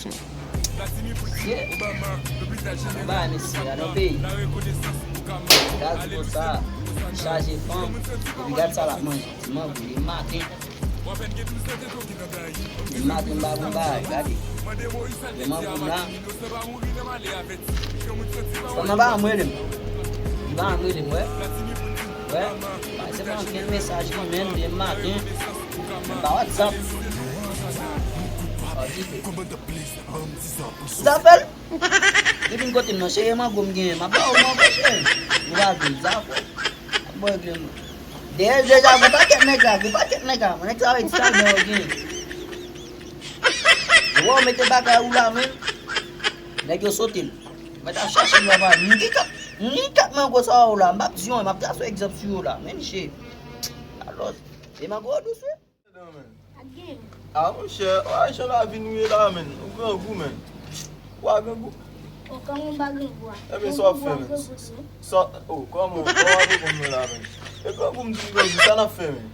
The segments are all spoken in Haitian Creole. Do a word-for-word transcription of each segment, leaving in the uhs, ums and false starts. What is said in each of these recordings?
Ye. Anba mesye a nan peyi. Gad konsa. Li chaje fanm. Epi gad sa l ap manje. Ti mangou li maten. Li maten m ba bon bagay. Gade. Li mangou m la. Fanm nan pa janm rele m. Li pa janm rele m, wè. Wè. Pase pa ankenn mesaj li menm depi maten. Menm pa WhatsApp. Sa di ke. Zafè l. Li vin kote m nan, cheri, mango m genyen. M ap ba ou mango, cheri. Ou pa vin, zafè. Ap bò regle mwen. Dèyè l deja, gwo pakèt nèg la, gwo pakèt nèg la. Mwen, nèg sa vle di sa, dèyè w genyen. Ou wè, w mete bagay ou la, men. Nèg yo sote l. Mwen t ap chache l, papa. M gen kat, m gen kat mango sa ou la. M p ap di yon, m ap trase yon egzanp sou yo la. Men, cheri. Alòs, e mango yo dous, wi. A monchè, a jan lavi nou ye la, men. Ou grangou, men. Ou a grangou? O, kòman m pa grangou a? Ebyen, sa w ap fè, men? Sa, o, kòman, kòman w ap reponn mwen la, men? E grangou m di m grangou, sa n ap fè, men?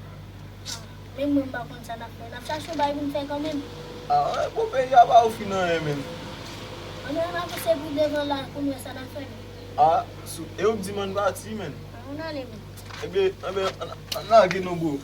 Menm mwen m pa konn sa n ap fè. N ap chache yon bagay pou n fè kanmenm. A, bon, peyi a pa ofri n anyen, men. Ann nou avanse pou devan la, kounye a sa n ap fè, men. A, sou, e ou k di m ann pati, men. Ann ale, men. Ebyen, ebyen, ann, ann lage non, bro.